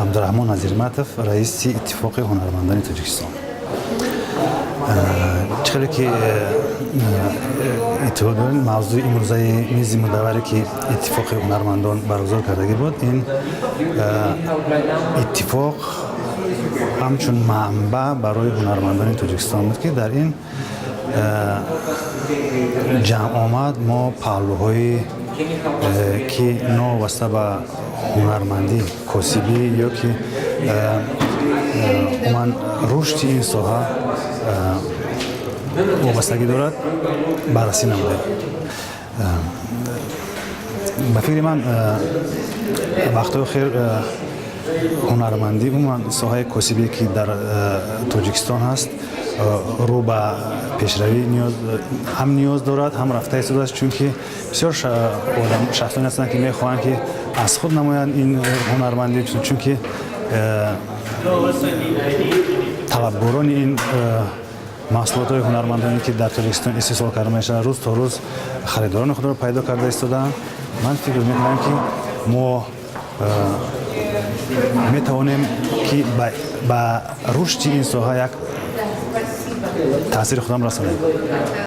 Абдураҳмон Назирматов, раиси Иттифоқи ҳунармандони Тоҷикистон. Чӣ хеле ки иттилоъ дорем, мавзӯи имрӯзаи мизи мудавваре, ки Иттифоқи ҳунармандон баргузор кардагӣ буд, ин иттифоқ ҳамчун манбаъ барои ҳунармандони Тоҷикистон буд, ки дар ин ҷамъомад мо паҳлӯҳое, ки новобаста ба ҳунармандӣ, косибӣ ё ки умуман рушди ин соҳа вобастагӣ дорад, баррасӣ намудем. Ба фикри ман, вақтҳои охир ҳунармандӣ, умуман соҳаи косибие, ки дар Тоҷикистон ҳаст, рӯ ба пешравӣ ҳам ниёз дорад, ҳам рафта истодааст, чунки бисёр шахсоне ҳастанд, ки мехоҳанд, ки аз худ намоянд ин ҳунармандӣ, чунки талабгорони ин маҳсулотҳои ҳунармандоне, ки дар Тоҷикистон истеҳсол карда мешавад, рӯз то рӯз харидорони худро пайдо карда истодаанд. Ман фикр мекунам, ки мо метавонем, ки ба рушди ин соҳа як таъсири худам расонем.